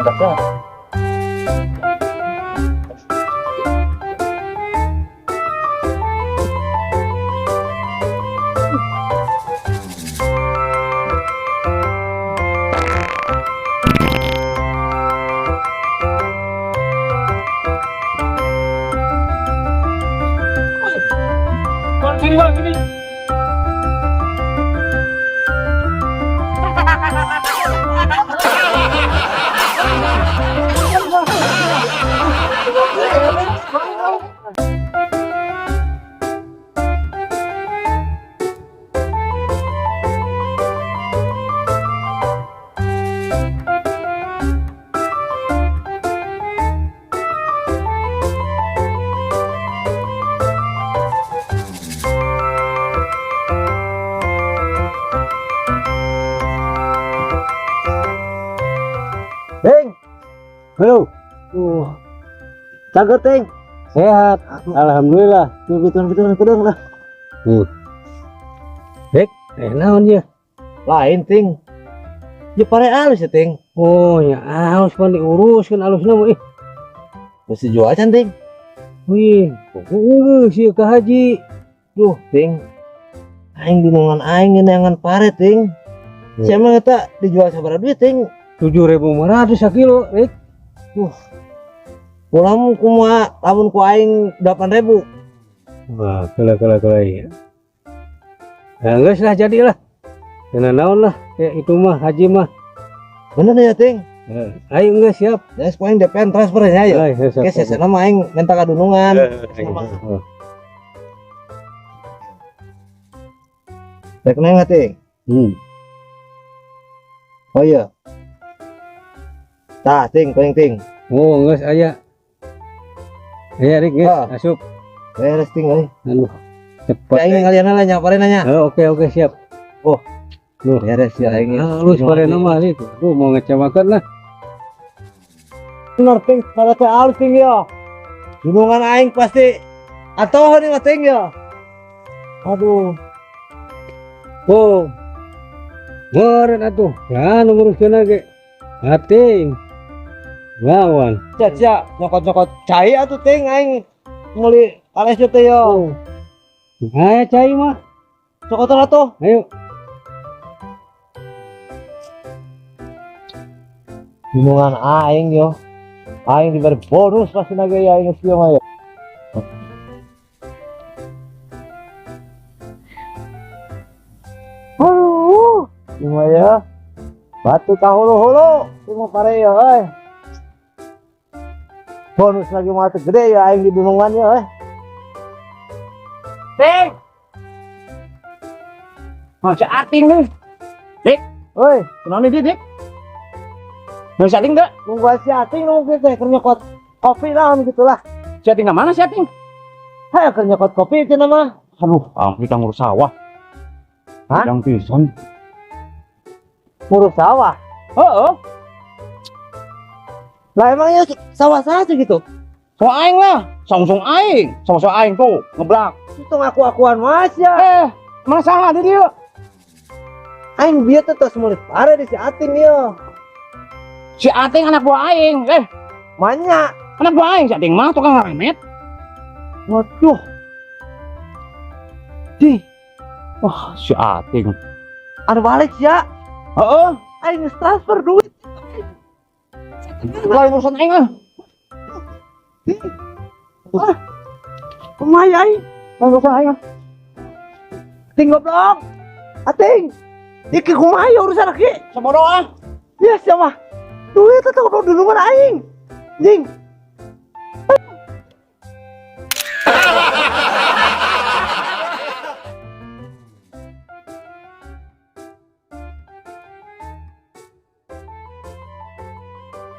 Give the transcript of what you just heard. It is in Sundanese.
Cakep. Bang, sini, Bang, sini. Ting, Halo, cageur, Ting. Sehat. Alhamdulillah. Betul betul betul lah. Rek, eh naon ya? Lain, Ting. Ya pare alus ya, Ting. Oh, ya alus pan diuruskeun alusna mah ih. Mesti jual can, Ting? Wih, geus ieu ka haji. Duh, Ting. Aing bingungan aing ngeunangan pare, Ting. Siapa eta dijual sabaraha duit, Ting? 7.500 sakilo, Rek. Pulang kumaha lamun ku aing 8.000? Wah, kela kela kela iya. Nah, geus lah jadilah. Kena naon lah, kayak itu mah haji mah. Bener ya, Ting? Eh, ayo geus siap. Ya, ku aing DP transfer ya ya. Ayo, siap. Oke, sesena mah aing minta kadunungan. Eh, Rek neng, Ting. Oh iya. Tah, Ting, ku aing, Ting. Oh, geus aya. Aya, Rik, geus Ah. asup. Beres, Ting, euy. Aduh, cepat. Aing ngalian lah nyapare nanya. Oh, oke oke siap. Oh. Duh, Beres ya aing. Halus pare nama Rik. Aduh, mau ngecewakan lah. Bener, Ting, pada teh alus, Ting, ya. Dunungan aing pasti atau nih mah, Ting, ya. Aduh. Oh. Meureun atuh. Ya nu nguruskeun ge. Ating. Lawan. Cia cia nyokot-nyokot cai atuh, Ting, aing meuli ales teh yo. Oh. Aya cai mah. Cokotan atuh. Ayo. Dunungan aing yo. Aing diberi bonus pasti naga ya aing geus mah ya. Aduh, cuma ya. Batu kahulu-hulu, cuma pare ya, euy. Bonus lagi mah teu gede ya aing di dunungan ya, euy. Ting. Oh, si Ating nih. Dik, Euy, kenapa nih, Dik? Mau si Ating enggak? Nungguan si Ating nunggu teh keur nyokot kopi naon gitu lah. Si Ating ke mana si Ating? Hayo keur nyokot kopi itu nama. Aduh, kita ngurus sawah. Hah? Yang pisan. Ngurus sawah. Heeh. Lah emangnya sawah saja gitu? Sawah aing lah, song-song aing, song-song aing tuh ngeblak. Itu ngaku-akuan mas ya. Eh, mana salah dia dia? Aing bieu teh tos meuli pare di si Ating yo. Si Ating anak buah aing. Eh, Manya. Anak buah aing si Ating mah tukang ngaremet. Waduh. Di, Wah, si Ating. Anu balik ya. Heeh, Aing geus transfer duit. Lain urusan aing ah. Ah. Kumaha aing? Lain urusan aing ah. Ting goblok. Ating. Iki kumaha ya urusan aki? Sabodo ah. Ya siapa? Duit itu goblok dunungan aing. Jing.